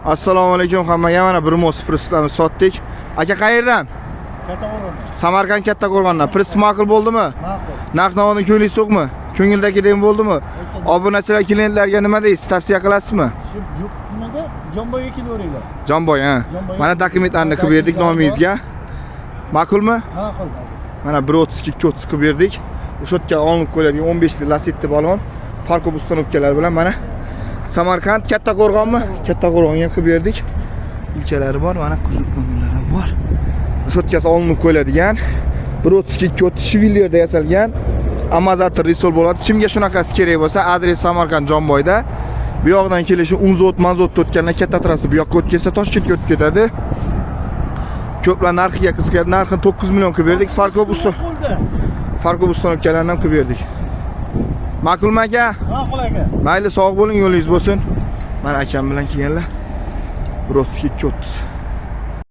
Assalomu alaykum hammaga. Mana bir most pristlarni sotdik. Aka, qayerdan? Kattaqo'rg'on. Samarqand, Kattaqo'rg'ondan. Prist ma'qul bo'ldimi? Ma'qul. Narx navoni ko'nglingiz to'qmi? Ko'ngildagidek bo'ldimi? Obunachilar, klientlarga nima deysiz? Tavsiya qilasizmi? Shu yo'q, nimaga? Jomboyga kelaveringlar. Jonboy, ha. Jonboy. Mana dokumentlarni qilib berdik nomingizga. Ma'qulmi? Ma'qul. Mana 1.32 2.30 qilib berdik. O'sha olinib qo'yiladigan 15 lik Lacetti balon Farkop установка lar bilan mana Samarqand, Kattaqo'rg'onmi? Kattaqo'rg'onga qilib berdik. Ilkalari bor, mana kuzov nomerlari ham bor. Решётка si olinib qo'yiladigan 1.32 2.30 швеллер da yasalgan амортизатор рессор bo'ladi. Kimga shunaqasi kerak bo'lsa, adres Samarqand, Jomboyda. Bu yoqdan kelishi Unzot, Manzotda o'tganlar katta trassa bu yoqqa o'tib ketsa, Toshkentga o'tib ketadi. Ko'plar narxiga qiziqadi. Narxini 9 million qilib berdik. Farkop usta Bo'ldi. Farkop установка larni ham qilib berdik. Ma'qulmi, aka? Ma'qul, aka. Mayli, sog' bo'ling, yo'lingiz bo'lsin. Mana akam bilan kelganlar. 1.32 2.30.